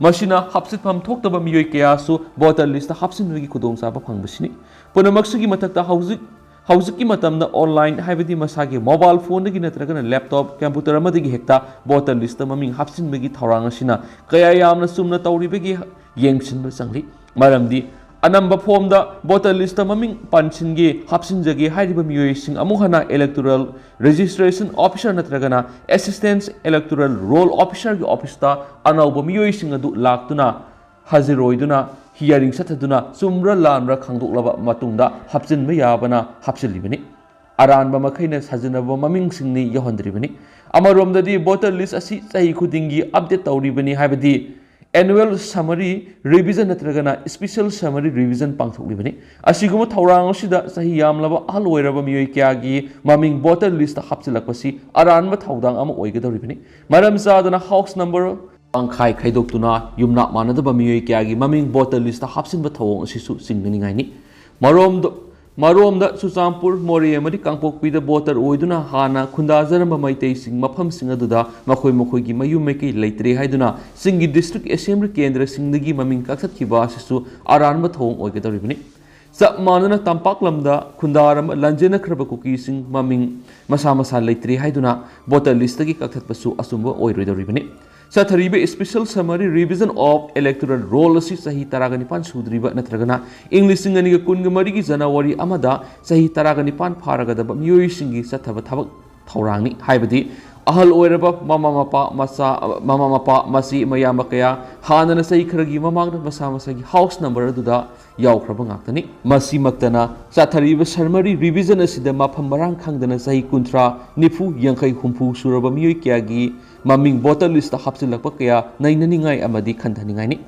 ꯃꯁꯤꯅ ꯍꯥꯞꯆꯤꯟꯐꯝ ꯊꯣꯛꯇꯕ ꯃꯤꯑꯣꯏ ꯀꯌꯥꯁꯨ ꯚꯣꯇꯔ ꯂꯤꯁ꯭ꯠꯇ ꯍꯥꯞꯆꯤꯟꯕꯒꯤ ꯈꯨꯗꯣꯡꯆꯥꯕ ꯐꯪꯕꯁꯤꯅꯤ꯫ ꯄꯨꯝꯅꯃꯛꯁꯤꯒꯤ ꯃꯊꯛꯇ ꯍꯧꯖꯤꯛ, ꯍꯧꯖꯤꯛꯀꯤ ꯃꯇꯝꯗ ꯑꯣꯟꯂꯥꯏꯟ, ꯍꯥꯏꯕꯗꯤ ꯃꯁꯥꯒꯤ ꯃꯣꯕꯥꯏꯜ ꯐꯣꯟꯗꯒꯤ ꯅꯠꯇ꯭ꯔꯒꯅ ꯂꯦꯞꯇꯣꯞ, ꯀꯝꯄ꯭ꯌꯨꯇꯔ ꯑꯃꯗꯒꯤ ꯍꯦꯛꯇ ꯚꯣꯇꯔ ꯂꯤꯁ꯭ꯠꯇ ꯃꯃꯤꯡ ꯍꯥꯞꯆꯤꯟꯕꯒꯤ ꯊꯧꯔꯥꯡ ꯑꯁꯤꯅ ꯀꯌꯥ ꯌꯥꯝꯅ ꯆꯨꯝꯅ ꯇꯧꯔꯤꯕꯒꯦ ꯌꯦꯡꯁꯤꯟꯕ ꯆꯪꯂꯤ꯫ ꯃꯔꯝꯗꯤ ꯑꯅꯝꯕ ꯐꯣꯔꯝꯗ ꯚꯣꯇꯔ ꯂꯤꯁ꯭ꯠꯇ ꯃꯃꯤꯡ ꯄꯟꯁꯤꯟꯒꯦ, ꯍꯥꯞꯆꯤꯟꯖꯒꯦ ꯍꯥꯏꯔꯤꯕ ꯃꯤꯑꯣꯏꯁꯤꯡ ꯑꯃꯨꯛ ꯍꯟꯅ ꯏꯂꯦꯛꯇꯣꯔꯦꯜ ꯔꯦꯖꯤꯁꯇ꯭ꯔꯦꯁꯟ ꯑꯣꯐꯤꯁꯥꯔ ꯅꯠꯇ꯭ꯔꯒꯅ ꯑꯦꯁꯤꯁ꯭ꯇꯦꯟꯠ ꯏꯂꯦꯛꯇꯣꯔꯦꯜ ꯔꯣꯜ ꯑꯣꯐꯤꯁꯥꯔꯒꯤ ꯑꯣꯐꯤꯁꯇ ꯑꯅꯧꯕ ꯃꯤꯑꯣꯏꯁꯤꯡ ꯑꯗꯨ ꯂꯥꯛꯇꯨꯅ ꯍꯥꯖꯤꯔ ꯑꯣꯏꯗꯨꯅ ꯍꯤꯌꯥꯔꯤꯡ ꯆꯠꯊꯗꯨꯅ ꯆꯨꯝꯕ꯭ꯔꯥ ꯂꯥꯟꯕ꯭ꯔꯥ ꯈꯪꯗꯣꯛꯂꯕ ꯃꯇꯨꯡꯗ ꯍꯥꯞꯆꯤꯟꯕ ꯌꯥꯕꯅ ꯍꯥꯞꯆꯤꯜꯂꯤꯕꯅꯤ꯫ ꯑꯔꯥꯟꯕ ꯃꯈꯩꯅ ꯁꯥꯖꯤꯟꯅꯕ ꯃꯃꯤꯡꯁꯤꯡꯅꯤ ꯌꯥꯎꯍꯟꯗ꯭ꯔꯤꯕꯅꯤ꯫ ꯑꯃꯔꯣꯝꯗꯗꯤ voter list ꯑꯁꯤ ꯆꯍꯤ ꯈꯨꯗꯤꯡꯒꯤ update ꯇꯧꯔꯤꯕꯅꯤ, ꯍꯥꯏꯕꯗꯤ annual summary revision ꯅꯠꯇ꯭ꯔꯒꯅ special summary revision ꯄꯥꯡꯊꯣꯛꯂꯤꯕꯅꯤ꯫ ꯑꯁꯤꯒꯨꯝꯕ ꯊꯧꯔꯥꯡ ꯑꯁꯤꯗ ꯆꯍꯤ ꯌꯥꯝꯂꯕ ꯑꯍꯜ ꯑꯣꯏꯔꯕ ꯃꯤꯑꯣꯏ ꯀꯌꯥꯒꯤ ꯃꯃꯤꯡ voter list ꯍꯥꯞꯆꯤꯜꯂꯛꯄꯁꯤ ꯑꯔꯥꯟꯕ ꯊꯧꯗꯥꯡ ꯑꯃ ꯑꯣꯏꯒꯗꯧꯔꯤꯕꯅꯤ꯫ ꯃꯔꯝ ꯆꯥꯗꯅ house number ꯇꯪꯈꯥꯏ ꯈꯥꯏꯗꯣꯛꯇꯨꯅ ꯌꯨꯝꯅꯥꯛ ꯃꯥꯟꯅꯗꯕ ꯃꯤꯑꯣꯏ ꯀꯌꯥꯒꯤ ꯃꯃꯤꯡ voter list ꯍꯥꯞꯆꯤꯟꯕ ꯊꯧꯑꯣꯡ ꯑꯁꯤꯁꯨ ꯆꯤꯡꯅꯅꯤꯡꯉꯥꯏꯅꯤ꯫ ꯃꯔꯣꯝꯗ ꯃꯔꯣꯝꯗ ꯆꯨꯔꯆꯥꯟꯄꯨꯔ, ꯃꯣꯔꯦ ꯑꯃꯗꯤ ꯀꯥꯡꯄꯣꯛꯄꯤꯗ voter ꯑꯣꯏꯗꯨꯅ ꯍꯥꯟꯅ ꯈꯨꯟꯗꯥꯖꯔꯝꯕ ꯃꯩꯇꯩꯁꯤꯡ ꯃꯐꯝꯁꯤꯡ ꯑꯗꯨꯗ ꯃꯈꯣꯏ ꯃꯈꯣꯏꯒꯤ ꯃꯌꯨꯝ ꯃꯩꯀꯩ ꯂꯩꯇ꯭ꯔꯦ ꯍꯥꯏꯗꯨꯅ ꯆꯤꯡꯒꯤ district assembly ꯀꯦꯟꯗ꯭ꯔꯁꯤꯡꯗꯒꯤ ꯃꯃꯤꯡ ꯀꯛꯊꯠꯈꯤꯕ ꯑꯁꯤꯁꯨ ꯑꯔꯥꯟꯕ ꯊꯧꯑꯣꯡ ꯑꯣꯏꯒꯗꯧꯔꯤꯕꯅꯤ꯫ ꯆꯞ ꯃꯥꯟꯅꯅ ꯇꯝꯄꯥꯛ ꯂꯝꯗ ꯈꯨꯟꯗꯥꯔꯝꯕ ꯂꯟꯖꯦꯟꯅꯈ꯭ꯔꯕ ꯀꯨꯀꯤꯁꯤꯡ ꯃꯃꯤꯡ ꯃꯁꯥ ꯃꯁꯥ ꯂꯩꯇ꯭ꯔꯦ ꯍꯥꯏꯗꯨꯅ voter listꯇꯒꯤ ꯀꯛꯊꯠꯄꯁꯨ ꯑꯆꯨꯝꯕ ꯑꯣꯏꯔꯣꯏꯗꯧꯔꯤꯕꯅꯤ꯫ ꯆꯠꯊꯔꯤꯕ special summary revision of electoral roll ꯑꯁꯤ ꯆꯍꯤ ꯇꯔꯥꯒ ꯅꯤꯄꯥꯟ ꯁꯨꯗ꯭ꯔꯤꯕ ꯅꯠꯇ꯭ꯔꯒꯅ ꯏꯪ ꯂꯤꯁꯤꯡ ꯑꯅꯤꯒ ꯀꯨꯟꯒ ꯃꯔꯤꯒꯤ ꯖꯅꯋꯥꯔꯤ ꯑꯃꯗ ꯆꯍꯤ ꯇꯔꯥꯒ ꯅꯤꯄꯥꯟ ꯐꯥꯔꯒꯗꯕ ꯃꯤꯑꯣꯏꯁꯤꯡꯒꯤ ꯆꯠꯊꯕ ꯊꯕꯛ ꯊꯧꯔꯥꯡꯅꯤ꯫ ꯍꯥꯏꯕꯗꯤ ꯑꯍꯜ ꯑꯣꯏꯔꯕ ꯃꯃꯥ ꯃꯄꯥ, ꯃꯆꯥ, ꯃꯃꯥ ꯃꯄꯥ, ꯃꯆꯦ, ꯃꯌꯥꯝꯕ ꯀꯌꯥ ꯍꯥꯟꯅꯅ ꯆꯍꯤ ꯈꯔꯒꯤ ꯃꯃꯥꯡꯗ ꯃꯁꯥ ꯃꯁꯥꯒꯤ house number ꯑꯗꯨꯗ ꯌꯥꯎꯈ꯭ꯔꯕ ꯉꯥꯛꯇꯅꯤ꯫ ꯃꯁꯤꯃꯛꯇꯅ ꯆꯠꯊꯔꯤꯕ summary revision ꯑꯁꯤꯗ ꯃꯐꯝ ꯃꯔꯥꯡ ꯈꯪꯗꯅ ꯆꯍꯤ ꯀꯨꯟꯊ꯭ꯔꯥ, ꯅꯤꯐꯨ, ꯌꯥꯡꯈꯩ, ꯍꯨꯝꯐꯨ ꯁꯨꯔꯕ ꯃꯤꯑꯣꯏ ꯀꯌꯥꯒꯤ ꯃꯃꯤꯡ voter listꯇ ꯍꯥꯞꯆꯤꯜꯂꯛꯄ ꯀꯌꯥ ꯅꯩꯅꯅꯤꯡꯉꯥꯏ ꯑꯃꯗꯤ ꯈꯟꯊꯅꯤꯡꯉꯥꯏꯅꯤ꯫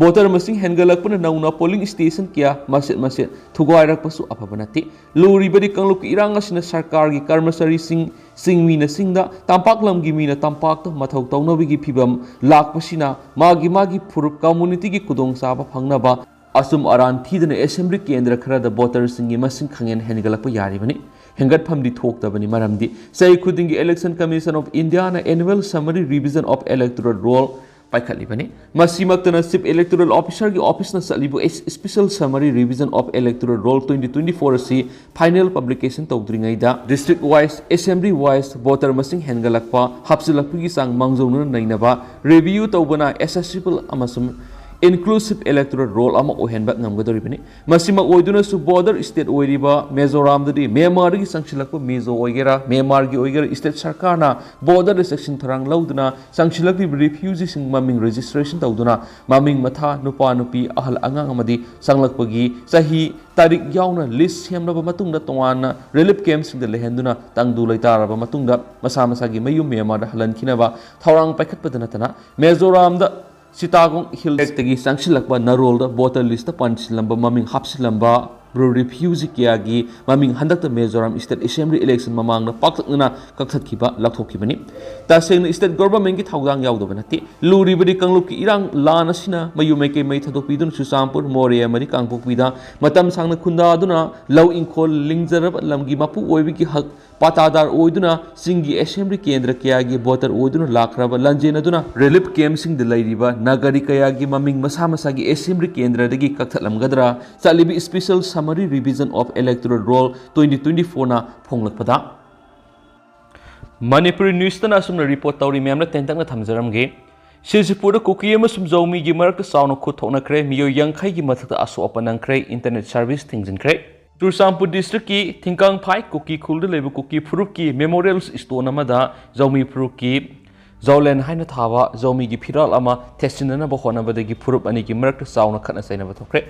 Voter ꯃꯁꯤꯡ ꯍꯦꯟꯒꯠꯂꯛꯄꯅ ꯅꯧꯅ polling station ꯀꯌꯥ ꯃꯆꯦꯠ ꯃꯆꯦꯠ ꯊꯨꯒꯥꯏꯔꯛꯄꯁꯨ ꯑꯐꯕ ꯅꯠꯇꯦ꯫ ꯂꯨꯔꯤꯕꯗꯤ ꯀꯥꯡꯂꯨꯞꯀꯤ ꯏꯔꯥꯡ ꯑꯁꯤꯅ ꯁꯔꯀꯥꯔꯒꯤ ꯀꯔꯃꯆꯥꯔꯤꯁꯤꯡ, ꯆꯤꯡꯃꯤꯅ ꯆꯤꯡꯗ, ꯇꯝꯄꯥꯛ ꯂꯝꯒꯤ ꯃꯤꯅ ꯇꯝꯄꯥꯛꯇ ꯃꯊꯧ ꯇꯧꯅꯕꯒꯤ ꯐꯤꯕꯝ ꯂꯥꯛꯄꯁꯤꯅ ꯃꯥꯒꯤ ꯃꯥꯒꯤ ꯐꯨꯔꯨꯞ, communityꯒꯤ ꯈꯨꯗꯣꯡꯆꯥꯕ ꯐꯪꯅꯕ ꯑꯆꯨꯝ ꯑꯔꯥꯟ ꯊꯤꯗꯅ assembly ꯀꯦꯟꯗ꯭ꯔ ꯈꯔꯗ voterꯁꯤꯡꯒꯤ ꯃꯁꯤꯡ ꯈꯪꯍꯦꯟ ꯍꯦꯟꯒꯠꯂꯛꯄ ꯌꯥꯔꯤꯕꯅꯤ꯫ ꯍꯦꯟꯒꯠꯐꯝꯗꯤ ꯊꯣꯛꯇꯕꯅꯤ, ꯃꯔꯝꯗꯤ ꯆꯍꯤ ꯈꯨꯗꯤꯡꯒꯤ Election Commission of Indiaꯅ annual summary revision of electoral roll ꯄꯥꯏꯈꯠꯂꯤꯕꯅꯤ꯫ ꯃꯁꯤꯃꯛꯇꯅ Chief Electoral Officerꯒꯤ officeꯅ ꯆꯠꯂꯤꯕ special summary revision of electoral roll twenty twenty four ꯑꯁꯤ final publication ꯇꯧꯗ꯭ꯔꯤꯉꯩꯗ district wise, assembly wise voter ꯃꯁꯤꯡ ꯍꯦꯟꯒꯠꯂꯛꯄ, ꯍꯥꯞꯆꯤꯜꯂꯛꯄꯒꯤ ꯆꯥꯡ ꯃꯥꯡꯖꯧꯅꯅ ꯅꯩꯅꯕ, review ꯇꯧꯕꯅ accessible ꯑꯃꯁꯨꯡ inclusive electoral roll ꯑꯃ ꯑꯣꯏꯍꯟꯕ ꯉꯝꯒꯗꯧꯔꯤꯕꯅꯤ꯫ ꯃꯁꯤꯃꯛ ꯑꯣꯏꯗꯨꯅꯁꯨ border state ꯑꯣꯏꯔꯤꯕ ꯃꯤꯖꯣꯔꯥꯝꯗꯗꯤ ꯃ꯭ꯌꯥꯟꯃꯥꯔꯗꯒꯤ ꯆꯪꯁꯤꯜꯂꯛꯄ ꯃꯤꯖꯣ ꯑꯣꯏꯒꯦꯔꯥ, ꯃ꯭ꯌꯥꯟꯃꯥꯔꯒꯤ ꯑꯣꯏꯒꯦꯔꯥ, state ꯁꯔꯀꯥꯔꯅ border ꯗ ꯆꯦꯛꯁꯤꯟ ꯊꯧꯔꯥꯡ ꯂꯧꯗꯨꯅ ꯆꯪꯁꯤꯜꯂꯛꯂꯤꯕ refugeeꯁꯤꯡ ꯃꯃꯤꯡ registration ꯇꯧꯗꯨꯅ ꯃꯃꯤꯡ ꯃꯊꯥ, ꯅꯨꯄꯥ ꯅꯨꯄꯤ, ꯑꯍꯜ ꯑꯉꯥꯡ ꯑꯃꯗꯤ ꯆꯪꯂꯛꯄꯒꯤ ꯆꯍꯤ, ꯇꯥꯔꯤꯛ ꯌꯥꯎꯅ list ꯁꯦꯝꯂꯕ ꯃꯇꯨꯡꯗ ꯇꯣꯉꯥꯟꯅ relief campꯁꯤꯡꯗ ꯂꯩꯍꯟꯗꯨꯅ ꯇꯪꯗꯨ ꯂꯩꯇꯥꯔꯕ ꯃꯇꯨꯡꯗ ꯃꯁꯥ ꯃꯁꯥꯒꯤ ꯃꯌꯨꯝ ꯃ꯭ꯌꯥꯟꯃꯥꯔꯗ ꯍꯜꯍꯟꯈꯤꯅꯕ ꯊꯧꯔꯥꯡ ꯄꯥꯏꯈꯠꯄꯗ ꯅꯠꯇꯅ ꯃꯤꯖꯣꯔꯥꯝꯗ Chittagong Hillsꯇꯒꯤ ꯆꯪꯁꯤꯜꯂꯛꯄ ꯅꯔꯣꯜꯗ voter listꯇ ꯄꯟꯁꯤꯜꯂꯝꯕ, ꯃꯃꯤꯡ ꯍꯥꯞꯆꯤꯜꯂꯝꯕ refugee ꯀꯌꯥꯒꯤ ꯃꯃꯤꯡ ꯍꯟꯗꯛꯇ ꯃꯤꯖꯣꯔꯥꯝ state assembly election ꯃꯃꯥꯡꯗ ꯄꯥꯛꯇꯛꯅꯅ ꯀꯛꯊꯠꯈꯤꯕ ꯂꯧꯊꯣꯛꯈꯤꯕꯅꯤ꯫ ꯇꯁꯦꯡꯅ state governmentꯀꯤ ꯊꯧꯗꯥꯡ ꯌꯥꯎꯗꯕ ꯅꯠꯇꯦ꯫ ꯂꯨꯔꯤꯕꯗꯤ ꯀꯥꯡꯂꯨꯞꯀꯤ ꯏꯔꯥꯡ ꯂꯥꯟ ꯑꯁꯤꯅ ꯃꯌꯨꯝ ꯃꯩꯀꯩ ꯃꯩ ꯊꯥꯗꯣꯛꯄꯤꯗꯨꯅ ꯆꯨꯔꯆꯥꯟꯄꯨꯔ, ꯃꯣꯔꯦ ꯑꯃꯗꯤ ꯀꯥꯡꯄꯣꯛꯄꯤꯗ ꯃꯇꯝ ꯁꯥꯡꯅ ꯈꯨꯟꯗꯥꯗꯨꯅ ꯂꯧ ꯏꯪꯈꯣꯜ ꯂꯤꯡꯖꯔꯕ ꯂꯝꯒꯤ ꯃꯄꯨ ꯑꯣꯏꯕꯒꯤ ꯍꯛ ꯄꯥꯇꯥꯗꯥꯔ ꯑꯣꯏꯗꯨꯅ ꯆꯤꯡꯒꯤ assembly ꯀꯦꯟꯗ꯭ꯔ ꯀꯌꯥꯒꯤ voter ꯑꯣꯏꯗꯨꯅ ꯂꯥꯛꯈ꯭ꯔꯕ ꯂꯥꯟꯖꯦꯟꯅꯗꯨꯅ relief campꯁꯤꯡꯗ ꯂꯩꯔꯤꯕ ꯅꯥꯒꯔꯤꯛ ꯀꯌꯥꯒꯤ ꯃꯃꯤꯡ ꯃꯁꯥ ꯃꯁꯥꯒꯤ assembly ꯀꯦꯟꯗ꯭ꯔꯗꯒꯤ ꯀꯛꯊꯠꯂꯝꯒꯗ꯭ꯔꯥ? ꯆꯠꯂꯤꯕ special summary revision of electoral roll twenty twenty fourꯅ ꯐꯣꯡꯂꯛꯄꯗ꯫ Manipuri ꯅ꯭ꯌꯨꯁꯇꯅ ꯑꯁꯨꯝꯅ report ꯇꯧꯔꯤ, ꯃꯌꯥꯝꯅ ꯇꯦꯟꯇꯛꯅ ꯊꯝꯖꯔꯝꯒꯦ꯫ ꯁꯤꯔꯖꯄꯨꯔꯗ ꯀꯨꯀꯤ ꯑꯃꯁꯨꯡ ꯖꯧꯃꯤꯒꯤ ꯃꯔꯛꯇ ꯆꯥꯎꯅ ꯈꯨꯠ ꯊꯣꯛꯅꯈ꯭ꯔꯦ꯫ ꯃꯤꯑꯣꯏ ꯌꯥꯡꯈꯩꯒꯤ ꯃꯊꯛꯇ ꯑꯁꯣꯛ ꯑꯄꯟ ꯅꯪꯈ꯭ꯔꯦ꯫ Internet service ꯊꯤꯡꯖꯤꯟꯈ꯭ꯔꯦ꯫ ꯆꯨꯔꯆꯥꯟꯄꯨꯔ districtꯀꯤ ꯊꯤꯡꯀꯪꯐꯥꯏ ꯀꯨꯀꯤ ꯈꯨꯜꯗ ꯂꯩꯕ ꯀꯨꯀꯤ ꯐꯨꯔꯨꯞꯀꯤ memorial stone ꯑꯃꯗ ꯖꯧꯃꯤ ꯐꯨꯔꯨꯞꯀꯤ ꯖꯧꯂꯦꯟ ꯍꯥꯏꯅ ꯊꯥꯕ ꯖꯧꯃꯤꯒꯤ ꯐꯤꯔꯥꯜ ꯑꯃ ꯊꯦꯠꯆꯤꯟꯅꯅꯕ ꯍꯣꯠꯅꯕꯗꯒꯤ ꯐꯨꯔꯨꯞ ꯑꯅꯤꯒꯤ ꯃꯔꯛꯇ ꯆꯥꯎꯅ ꯈꯠꯅ ꯆꯩꯅꯕ ꯊꯣꯛꯈ꯭ꯔꯦ꯫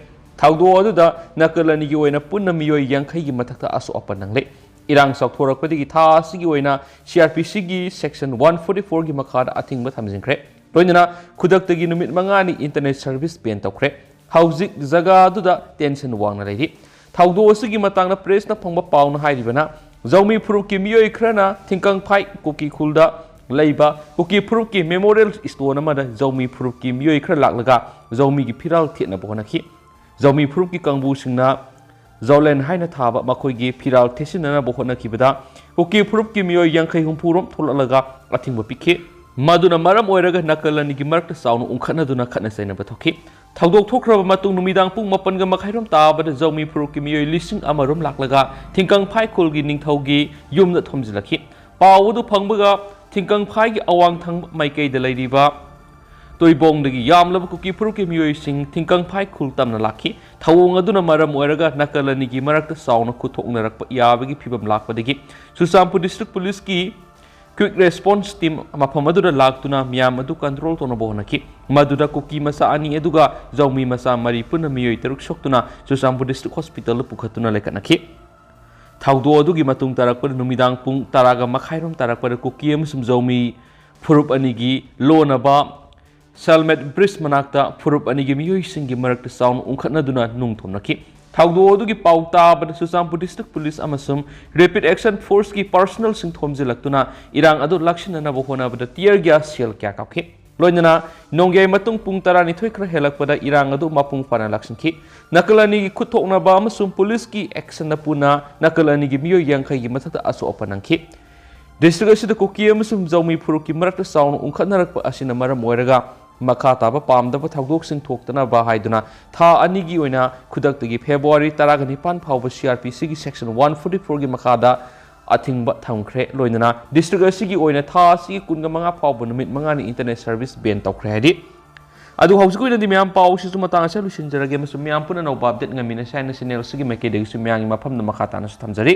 ꯊꯧꯗꯣꯛ ꯑꯗꯨꯗ ꯅꯥꯀꯜ ꯑꯅꯤꯒꯤ ꯑꯣꯏꯅ ꯄꯨꯟꯅ ꯃꯤꯑꯣꯏ ꯌꯥꯡꯈꯩꯒꯤ ꯃꯊꯛꯇ ꯑꯁꯣꯛ ꯑꯄꯟ ꯅꯪꯂꯦ꯫ ꯏꯔꯥꯡ ꯆꯥꯎꯊꯣꯔꯛꯄꯗꯒꯤ ꯊꯥ ꯑꯁꯤꯒꯤ ꯑꯣꯏꯅ CrPCꯒꯤ section one forty fourꯒꯤ ꯃꯈꯥꯗ ꯑꯊꯤꯡꯕ ꯊꯝꯖꯤꯟꯈ꯭ꯔꯦ꯫ ꯂꯣꯏꯅꯅ ꯈꯨꯗꯛꯇꯒꯤ ꯅꯨꯃꯤꯠ ꯃꯉꯥꯅꯤ internet service ban ꯇꯧꯈ꯭ꯔꯦ꯫ ꯍꯧꯖꯤꯛ ꯖꯒꯥ ꯑꯗꯨꯗ tension ꯋꯥꯡꯅ ꯂꯩꯔꯤ꯫ ꯊꯧꯗꯣꯛ ꯑꯁꯤꯒꯤ ꯃꯇꯥꯡꯗ pressꯅ ꯐꯪꯕ ꯄꯥꯎꯅ ꯍꯥꯏꯔꯤꯕꯅ, ꯖꯧꯃꯤ ꯐꯨꯔꯨꯞꯀꯤ ꯃꯤꯑꯣꯏ ꯈꯔꯅ ꯊꯤꯡꯀꯪꯐꯥꯏ ꯀꯨꯀꯤ ꯈꯨꯜꯗ ꯂꯩꯕ ꯀꯨꯀꯤ ꯐꯨꯔꯨꯞꯀꯤ memorial stone ꯑꯃꯗ ꯖꯧꯃꯤ ꯐꯨꯔꯨꯞꯀꯤ ꯃꯤꯑꯣꯏ ꯈꯔ ꯂꯥꯛꯂꯒ ꯖꯧꯃꯤꯒꯤ ꯐꯤꯔꯥꯜ ꯊꯦꯠꯅꯕ ꯍꯣꯠꯅꯈꯤ꯫ ꯖꯧꯃꯤ ꯐꯨꯔꯨꯞꯀꯤ ꯀꯥꯡꯕꯨꯁꯤꯡꯅ ꯖꯧꯂꯦꯟ ꯍꯥꯏꯅ ꯊꯥꯕ ꯃꯈꯣꯏꯒꯤ ꯐꯤꯔꯥꯜ ꯊꯦꯠꯆꯤꯟꯅꯅꯕ ꯍꯣꯠꯅꯈꯤꯕꯗ ꯀꯨꯀꯤ ꯐꯨꯔꯨꯞꯀꯤ ꯃꯤꯑꯣꯏ ꯌꯥꯡꯈꯩ ꯍꯨꯝꯐꯨ ꯔꯣꯝ ꯊꯣꯛꯂꯛꯂꯒ ꯑꯊꯤꯡꯕ ꯄꯤꯈꯤ꯫ ꯃꯗꯨꯅ ꯃꯔꯝ ꯑꯣꯏꯔꯒ ꯅꯥꯀꯜ ꯑꯅꯤꯒꯤ ꯃꯔꯛꯇ ꯆꯥꯎꯅ ꯎꯪꯈꯠꯅꯗꯨꯅ ꯈꯠꯅ ꯆꯩꯅꯕ ꯊꯣꯛꯈꯤ꯫ ꯊꯧꯗꯣꯛ ꯊꯣꯛꯈ꯭ꯔꯕ ꯃꯇꯨꯡ ꯅꯨꯃꯤꯗꯥꯡ ꯄꯨꯡ ꯃꯥꯄꯟꯒ ꯃꯈꯥꯏ ꯔꯣꯝ ꯇꯥꯕꯗ ꯖꯧꯃꯤ ꯐꯨꯔꯨꯞꯀꯤ ꯃꯤꯑꯣꯏ ꯂꯤꯁꯤꯡ ꯑꯃ ꯔꯣꯝ ꯂꯥꯛꯂꯒ ꯊꯤꯡꯀꯪꯐꯥꯏ ꯈꯨꯜꯒꯤ ꯅꯤꯡꯊꯧꯒꯤ ꯌꯨꯝꯗ ꯊꯣꯝꯖꯤꯜꯂꯛꯈꯤ꯫ ꯄꯥꯎ ꯑꯗꯨ ꯐꯪꯕꯒ ꯊꯤꯡꯀꯪꯐꯥꯏꯒꯤ ꯑꯋꯥꯡ ꯊꯪꯕ ꯃꯥꯏꯀꯩꯗ ꯂꯩꯔꯤꯕ ꯇꯣꯏꯕꯣꯡꯗꯒꯤ ꯌꯥꯝꯂꯕ ꯀꯨꯀꯤ ꯐꯨꯔꯨꯞꯀꯤ ꯃꯤꯑꯣꯏꯁꯤꯡ ꯊꯤꯡꯀꯪ ꯐꯥꯏ ꯈꯨꯜ ꯇꯝꯅ ꯂꯥꯛꯈꯤ꯫ ꯊꯧꯑꯣꯡ ꯑꯗꯨꯅ ꯃꯔꯝ ꯑꯣꯏꯔꯒ ꯅꯥꯀꯜ ꯑꯅꯤꯒꯤ ꯃꯔꯛꯇ ꯆꯥꯎꯅ ꯈꯨꯠꯊꯣꯛꯅꯔꯛꯄ ꯌꯥꯕꯒꯤ ꯐꯤꯕꯝ ꯂꯥꯛꯄꯗꯒꯤ ꯆꯨꯔꯆꯥꯟꯄꯨꯔ ꯗꯤꯁꯇ꯭ꯔꯤꯛ ꯄꯨꯂꯤꯁꯀꯤ ꯀ꯭ꯋꯤꯛ ꯔꯦꯁꯄꯣꯟꯁ ꯇꯤꯝ ꯃꯐꯝ ꯑꯗꯨꯗ ꯂꯥꯛꯇꯨꯅ ꯃꯤꯌꯥꯝ ꯑꯗꯨ ꯀꯟꯇ꯭ꯔꯣꯜ ꯇꯧꯅꯕ ꯍꯣꯠꯅꯈꯤ꯫ ꯃꯗꯨꯗ ꯀꯨꯀꯤ ꯃꯆꯥ ꯑꯅꯤ ꯑꯗꯨꯒ ꯖꯧꯃꯤ ꯃꯆꯥ ꯃꯔꯤ ꯄꯨꯟꯅ ꯃꯤꯑꯣꯏ ꯇꯔꯨꯛ ꯁꯣꯛꯇꯨꯅ ꯆꯨꯔꯆꯥꯟꯄꯨꯔ ꯗꯤꯁꯇ꯭ꯔꯤꯛ ꯍꯣꯁꯄꯤꯇꯥꯜꯗ ꯄꯨꯈꯠꯇꯨꯅ ꯂꯩꯈꯠꯅꯈꯤ꯫ ꯊꯧꯗꯣꯛ ꯑꯗꯨꯒꯤ ꯃꯇꯨꯡ ꯇꯥꯔꯛꯄꯗ ꯅꯨꯃꯤꯗꯥꯡ ꯄꯨꯡ ꯇꯔꯥꯒ ꯃꯈꯥꯏꯔꯣꯝ ꯇꯥꯔꯛꯄꯗ ꯀꯨꯀꯤ ꯑꯃꯁꯨꯡ ꯖꯧꯃꯤ ꯐꯨꯔꯨꯞ ꯑꯅꯤꯒꯤ ꯂꯣꯟꯅꯕ ꯁꯦꯜꯃꯦꯠ ꯕ꯭ꯔꯤꯖ ꯃꯅꯥꯛꯇ ꯐꯨꯔꯨꯞ ꯑꯅꯤꯒꯤ ꯃꯤꯑꯣꯏꯁꯤꯡꯒꯤ ꯃꯔꯛꯇ ꯆꯥꯎꯅ ꯎꯪꯈꯠꯅꯗꯨꯅ ꯅꯨꯡ ꯊꯣꯝꯅꯈꯤ꯫ ꯊꯧꯗꯣꯛ ꯑꯗꯨꯒꯤ ꯄꯥꯎ ꯇꯥꯕꯗ ꯆꯨꯔꯆꯥꯟꯄꯨꯔ ꯗꯤꯁꯇ꯭ꯔꯤꯛ ꯄꯨꯂꯤꯁ ꯑꯃꯁꯨꯡ ꯔꯦꯄꯤꯗ ꯑꯦꯛꯁꯟ ꯐꯣꯔꯁꯀꯤ ꯄꯥꯔꯁꯣꯅꯦꯜꯁꯤꯡ ꯊꯣꯝꯖꯤꯜꯂꯛꯇꯨꯅ ꯏꯔꯥꯡ ꯑꯗꯨ ꯂꯥꯛꯁꯤꯟꯅꯅꯕ ꯍꯣꯠꯅꯕꯗ ꯇꯤꯌꯔ ꯒ꯭ꯌꯥꯁ ꯁꯦꯜ ꯀꯌꯥ ꯀꯥꯞꯈꯤ꯫ ꯂꯣꯏꯅꯅ ꯅꯣꯡꯌꯥꯏ ꯃꯇꯨꯡ ꯄꯨꯡ ꯇꯔꯥꯅꯤꯊꯣꯏ ꯈꯔ ꯍꯦꯜꯂꯛꯄꯗ ꯏꯔꯥꯡ ꯑꯗꯨ ꯃꯄꯨꯡ ꯐꯥꯅ ꯂꯥꯛꯁꯤꯟꯈꯤ꯫ ꯅꯥꯀꯜ ꯑꯅꯤꯒꯤ ꯈꯨꯠ ꯊꯣꯛꯅꯕ ꯑꯃꯁꯨꯡ ꯄꯨꯂꯤꯁꯀꯤ ꯑꯦꯛꯁꯟꯅ ꯄꯨꯟꯅ ꯅꯥꯀꯜ ꯑꯅꯤꯒꯤ ꯃꯤꯑꯣꯏ ꯌꯥꯡꯈꯩꯒꯤ ꯃꯊꯛꯇ ꯑꯁꯣꯛ ꯑꯄꯟ ꯅꯪꯈꯤ꯫ ꯗꯤꯁꯇ꯭ꯔꯤꯛ ꯑꯁꯤꯗ ꯀꯨꯀꯤ ꯑꯃꯁꯨꯡ ꯖꯧꯃꯤ ꯐꯨꯔꯨꯞꯀꯤ ꯃꯔꯛꯇ ꯆꯥꯎꯅ ꯎꯪꯈꯠꯅꯔꯛꯄ ꯑꯁꯤꯅ ꯃꯔꯝ ꯑꯣꯏꯔꯒ ꯃꯈꯥ ꯇꯥꯕ ꯄꯥꯝꯗꯕ ꯊꯧꯗꯣꯛꯁꯤꯡ ꯊꯣꯛꯇꯅꯕ ꯍꯥꯏꯗꯨꯅ ꯊꯥ ꯑꯅꯤꯒꯤ ꯑꯣꯏꯅ ꯈꯨꯗꯛꯇꯒꯤ ꯐꯦꯕ꯭ꯔꯨꯋꯥꯔꯤ ꯇꯔꯥꯒ ꯅꯤꯄꯥꯟ ꯐꯥꯎꯕ ꯁꯤ ꯑꯥꯔ ꯄꯤ ꯁꯤꯒꯤ ꯁꯦꯛꯁꯟ ꯋꯥꯟ ꯐꯣꯔꯇꯤ ꯐꯣꯔꯒꯤ ꯃꯈꯥꯗ ꯑꯊꯤꯡꯕ ꯊꯝꯈ꯭ꯔꯦ꯫ ꯂꯣꯏꯅꯅ ꯗꯤꯁꯇ꯭ꯔꯤꯛ ꯑꯁꯤꯒꯤ ꯑꯣꯏꯅ ꯊꯥ ꯑꯁꯤꯒꯤ ꯀꯨꯟꯒ ꯃꯉꯥ ꯐꯥꯎꯕ ꯅꯨꯃꯤꯠ ꯃꯉꯥꯅꯤ ꯏꯟꯇꯔꯅꯦꯠ ꯁꯔꯚꯤꯁ ꯕꯦꯟ ꯇꯧꯈ꯭ꯔꯦ ꯍꯥꯏꯔꯤ꯫ ꯑꯗꯨ ꯍꯧꯖꯤꯛꯀꯤ ꯑꯣꯏꯅꯗꯤ ꯃꯌꯥꯝ ꯄꯥꯎꯁꯤꯁꯨ ꯃꯇꯥꯡ ꯑꯁꯤꯗ ꯂꯣꯏꯁꯤꯟꯖꯔꯒꯦ ꯑꯃꯁꯨꯡ ꯃꯌꯥꯝ ꯄꯨꯟꯅ ꯑꯅꯧꯕ ꯑꯞꯗꯦꯠ ꯉꯥꯏꯃꯤꯟꯅꯁꯤ ꯍꯥꯏꯅ ꯆꯦꯅꯦꯜ ꯑꯁꯤꯒꯤ ꯃꯥꯏꯀꯩꯗꯒꯤꯁꯨ ꯃꯌꯥꯝꯒꯤ ꯃꯐꯝꯗ ꯃꯈꯥ ꯇꯥꯅꯁꯨ ꯊꯝꯖꯔꯤ꯫